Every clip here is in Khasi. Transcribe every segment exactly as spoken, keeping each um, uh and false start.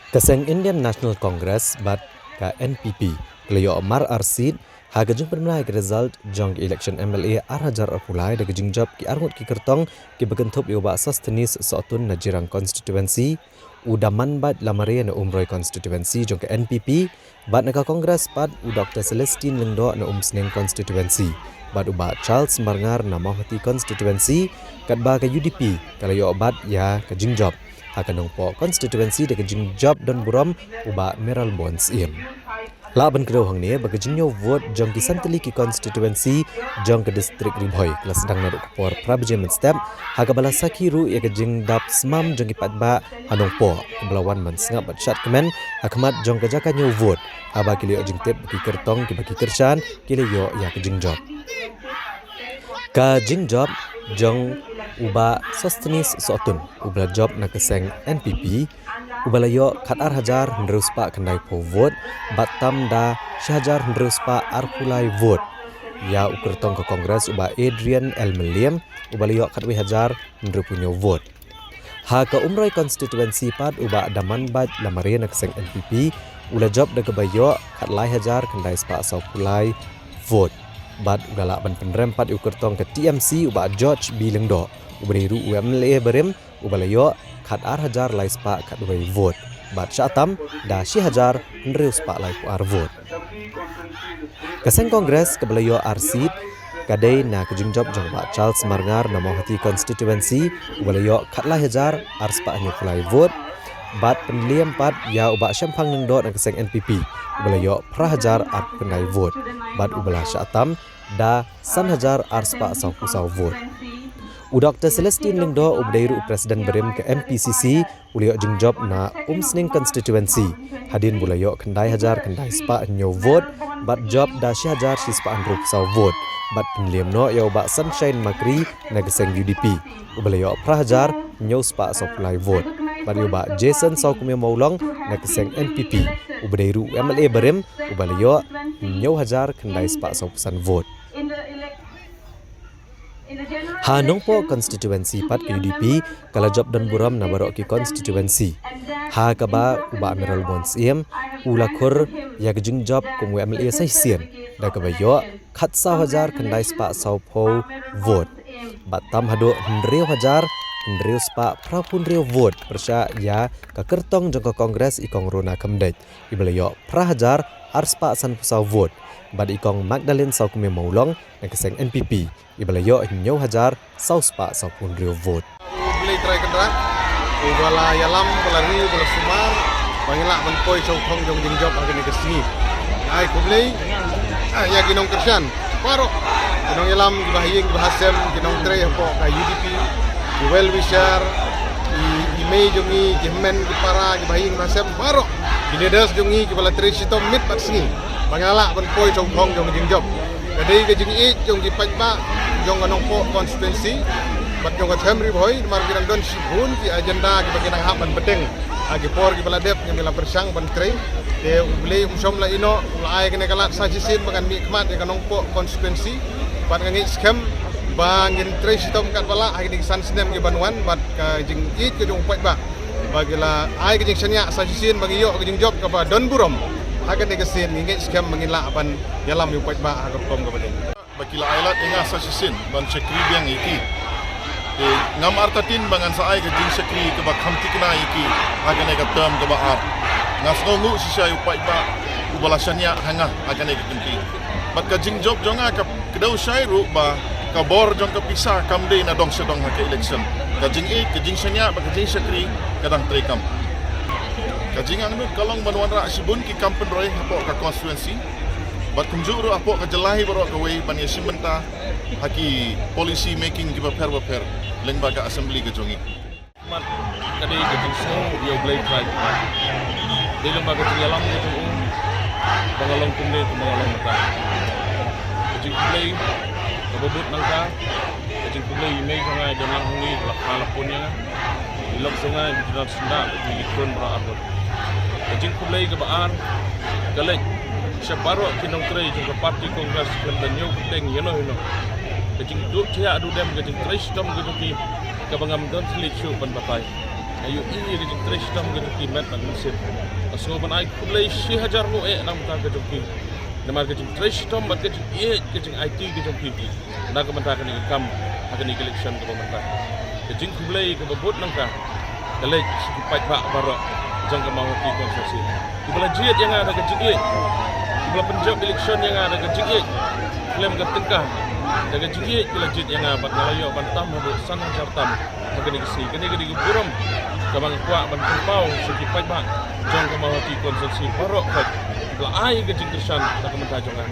Ka seng Indian National Congress bad ka N P P ka la ïoh mar ar seat ha ka jingpynbna ïa ka result jong ka election M L A ar hajar arphew lai da ka jingjop ki arngut ki kyrtong kiba kynthup ïa u Bah Sosthenes Sohtun na Jirang constituency, u Damanbait Lamare na Umroi constituency jong ka N P P, bad na ka Congress pat u Doktor Celestine Lyngdoh na Umsning constituency, bad u Bah Charles Marngar na Mawhati constituency, katba ka U D P ka la ïoh bat ïa ka jingjop ha ka Nongpoh constituency da ka jingjop don burom u Bah Mayralborn Syiem. Lah ban kdew hangne ba ka jingñiew vote jong ki san tylli ki constituency jong ka district Ri Bhoi ka la sdang naduh ka por phra baje mynstep, ha kaba la sakhi ruh ïa ka jingdap smam jong ki paidbah ha Nongpoh, kaba la wan ban sngap bad shad kmen ha khmat jong ka jaka ñiew vote, haba ki la ïoh jingtip ba ki kyrtong kiba ki kyrshan ki la ïoh ïa ka jingjop. Ka jingjop jong u Bah Sosthenes Sohtun, uba la jop na ka seng N P P, uba la ïoh khat ar hajar hynriew spah khyndai phew vote, bad tam da shi hajar hynriew spah arphew lai vote ïa u kyrtong ka Congress u Bah Adrian L Mylliem, uba la ïoh khatwei hajar hynriew phew hynñiew vote. Ha ka Umroi constituency pat u Bah Damanbait Lamare na ka seng N P P u la jop da kaba ïoh khatlai hajar khyndai spah sawphew lai vote. Bad u la lah ban pynrem pat ïa u kyrtong ka T M C u Bah George B Lyngdoh, uba dei ruh u M L A barim, uba la ïoh khat ar hajar lai spah khatwei vote, bad shah tam da shi hajar hynriew spah laiphew ar vote. Ka seng Congress kaba la ïoh ar seat ka dei na ka jingjop jong u Bah Charles Marngar na Mawhati constituency, uba la ïoh khatlai hajar ar spah hynñiew phew lai vote, bad pynliem pat ïa u Bah Shemphang Lyngdoh na ka seng N P P, uba la ïoh phra hajar arphew khyndai vote, bad uba la shah tam da san hajar ar spah sawphew saw vote. U Doktor Celestine Lyngdoh, uba dei ruh u President barim ka M P C C, u la ïoh jingjop na Umsning constituency, hadien ba u la ïoh khyndai hajar khyndai spah hynñiew vote, bad jop da shi hajar shi spah hynriew phew saw vote, bad pynliem noh ïa u Bah Sunshine Makri na ka seng U D P, uba la ïoh phra hajar hynñiew spah sawphew lai vote, bad ïa u Bah Jason Sawkmie Mawlong na ka seng N P P, uba dei ruh u M L A barim, uba la ïoh hynñiew hajar khyndai spah sawphew san vote. Ha Nongpoh constituency pat ka U D P ka la jop don burom na baroh ki constituency, ha kaba u Bah Mayralborn Syiem u la khur ïa ka jingjop kum u M L A sa shisien da kaba ïoh khatsaw hajar khyndai spah sawphew vote, bad tam haduh hynriew hajar hynriew spah phraphew hynriew vote pyrshah ïa ka kyrtong jong ka Congress i Kong Rona Khymdeit, iba la ïoh phra hajar ar spah sanphew saw vote, bad i Kong Magdalene Sawkmie Mawlong na ka seng N P P, iba la ïoh hynñiew hajar saw spah sawphew hynriew vote. U Blei Trai Kynrad uba la ïalam, uba la ri, uba la sumar ba ngin lah ban poi sha u thong jong ka jingjop ha kane ka sngi. Ai khublei, ah, ïa ki nongkyrshan baroh, ki nongïalam, kiba ha ïing kiba ha sem, ki nongtrei hapoh ka U D P, ki well wisher, ki, ki mei jong ngi, ki hynmen ki para kiba ha ïing kiba ha sem baroh, ki leaders jong ngi kiba la trei shitom miet bad sngi ba ngin lah ban poi sha u thong jong ka jingjop. Ka dei ka jingïeit jong ki paidbah jong ka Nongpoh constituency bad jong ka Them Ri Bhoi, namar ki dang don shibun ki agenda kiba ki dang hap ban bteng ha ki por kiba la dep, ngi la pyrshang ban trei. Te U Blei um shym la ïehnoh, u la ai kane ka lad sa shisien ba ngan mihkhmat ïa ka Nongpoh constituency, bad nga ngeit skhem ba ngin trei shitom katba lah ha kine ki san snem ki ban wan, bad ka jingïeit ka jong u paidbah ba ki la ai ka jingshaniah sa shisien ba ngi ïoh ka jingjop kaba don burom. Ha kane ka sien ngi ngeit skhem ba ngin lah ban ïalam ïa u paidbah ha ka rukom kaba dei. Ba ki la ai lad ïa nga sa shisien ban shakri biang ïa ki. Te ngam artatien ba ngan sa ai ka jingshakri kaba kham thikna ïa ki ha kane ka term kaba ar. Nga sngewnguh shisha ïa u paidbah uba la shaniah ha nga ha kane ka kynti. Bad ka jingjop jong nga ka kdew shai ruh ba ka bor jong ka pisa kam dei na dong sha dong ha ka election. Ka jingïeit, ka jingshaniah bad ka jingshakri ka dang treikam. Ka jingangnud ka long ban wanrah shibun ki kam pynroi hapoh ka constituency bad kumjuh ruh hapoh ka jylla hi baroh kawei ban ïashim bynta ha ki policy making kiba pher ba pher lyngba ka assembly ka jong ngi. Mat ka dei ka jingsngew ïa U Blei Trai. Dei lyngba ka jingïalam ka jong u ba nga long kumne kumba nga long mynta. Ka jingkhublei kaba bud nangta, ka jingkhublei ïa i mei jong nga i don lang hangne, la kha la pun ïa nga. I lok jong nga i don syndah bad i khun baroh arngut. Ka jingkhublei kaba ar ka leit sha baroh ki nongtrei jong ka party Congress khlem da ñiew kyrteng ïano ïano. Ka jingduh thiah duh dem, ka jingtrei shitom ka jong ki kaba ngam don thylliej shuh ban batai. Nga ïohi ïa ka jingtrei shitom ka jong ki met bad mynsiem. Nga sngew ban ai khublei shi hajar nguh eh na ka bynta ka jong ki. Namar ka jingtrei shitom bad ka jingïeit ka jingaiti ka jong ki na ka bynta kane ka kam ha kane ka election kaba mynta. Ka jingkhublei kaba bud nangta ka leit sha ki paidbah baroh jong ka Mawhati constituency. Kiba la jied ïa nga da ka jingïeit. Kiba la pynjop election ïa nga da ka jingïeit. Khlem ka tyngka, da ka jingïeit ki la jied ïa nga bad nga la ïoh ban tam haduh san hajar tam ha kane ka sngi. Kane ka dei ka burom kaba nga kwah ban pynpaw sha ki paidbah jong ka Mawhati constituency baroh, ba la ai ka jingkyrshan na ka bynta jong nga.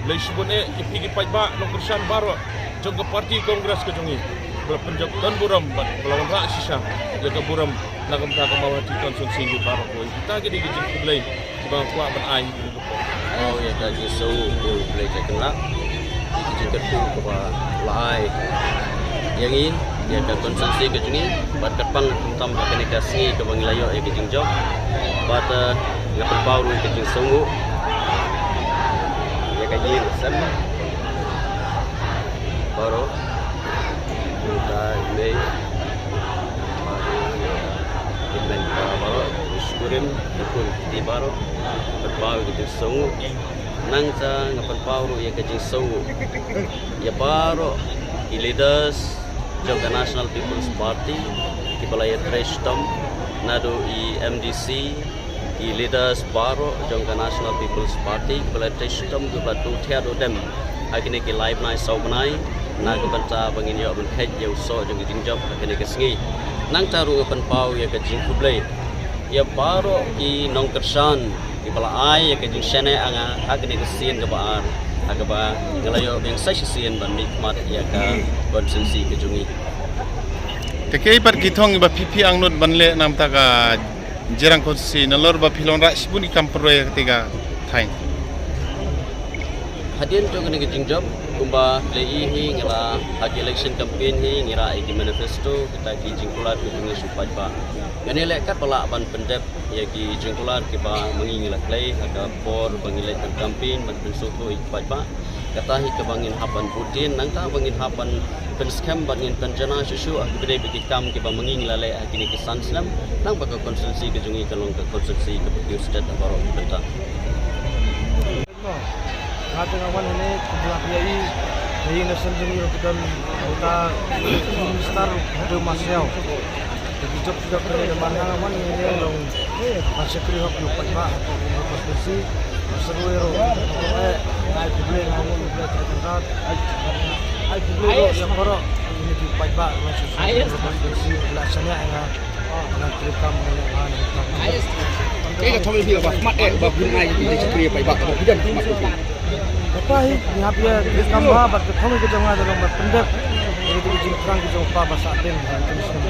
Khublei shibun eh ïa phi ki paidbah nongkyrshan baroh jong ka party Congress ka jong ngi, ba la pynjop don burom bad ba la wanrah shisha ïa ka burom na ka bynta ka Mawhati constituency baroh. Kita ki dei ki jingkhublei kiba nga kwah ban ai. Ïa ka jingsngew, ïa U Blei Trai Kynrad ïa ka jingkyrkhu kaba la ai ïa ngi, ïa ka constituency ka jong ngi, bad kyrpang khamtam ha kane ka sngi kaba ngi la ïoh ïa ka jingjop. Bad, eh, nga pynpaw ruh ïa ka jingsngew ïa ka ïing ka sem baroh. Mynta i mei, i men baroh, i shurim, i khun kti baroh, pynpaw ïa ka jingsngew. Nangta nga pynpaw ruh ïa ka jingsngew ïa baroh ki leaders jong ka National People's Party kiba la ïatrei shitom, naduh i M D C, ki leaders baroh jong ka National People's Party kiba la ïatrei shitom, kiba la duh thiah duh dem ha kine ki lai bnai saw bnai na ka bynta ba ngin ïoh ban kheit ïa u soh jong ka jingjop ha kane ka sngi. Nangta ruh nga pynpaw ïa ka jingkhublei ïa baroh ki nongkyrshan kiba la ai ïa ka jingshaniah ha nga ha kane ka sien kaba ar, ha kaba nga la ïoh biang sa shisien ban mihkhmat ïa ka constituency ka jong ngi. Te kaei pat ki thong kiba phi phi angnud ban leh na ka bynta ka Jirang constituency nalor ba phi la wanrah shibun ki kam pynroi ha katei ka thaiñ? Hadien jong kane ka jingjop, kumba phi la ïohi hi, ngi la ha ki election campaign hi ngi rah ïa ki manifesto, kita ki jingkular ki jong ngi sha u paidbah. Ngan ïaleh katba lah ban pyndep ïa ki jingkular kiba ma ngi ngi la khlei ha ka por ba ngi leit ban campaign ban pynsngewthuh ïa ki paidbah. Kata hi kaba ngin hap ban bud dien, nangta ba ngin hap ban pynskhem bad ngin pynjanai shuh shuh ha kiba dei ba ki kam kiba ma ngi ngi la leh ha kine ki san snem, nang ba ka constituency ka jong ngi ka long ka constituency kaba kiew stet ha baroh ki bynta. Nga te nga wan hangne kumba phi ïohi, ka ïing nation jong ngi ruh ki don uta Minister Dewma Syiaw. Te ki jop ki jop kane da man nga wan hangne long ban shakri hok ïa u paidbah ha ka constituency. Ba sa ruh ïa ruh, eh, ai khublei, ai khublei, ai khublei ïa baroh kine ki paidbah, ban shakri hok ïa u constituency, la shaniah ïa nga. Kaei ka thong ïa phi ba khmat eh ba phin ai ïa ka jingshakri ïa paidbah, ba phi don khmat? Kata hi ngi hap ïa ka kam ba, bad ka thong ka jong nga ka long ban pyndep ïa ka jingthrang ka jong u pa ba sah ding ha ka jingshakri.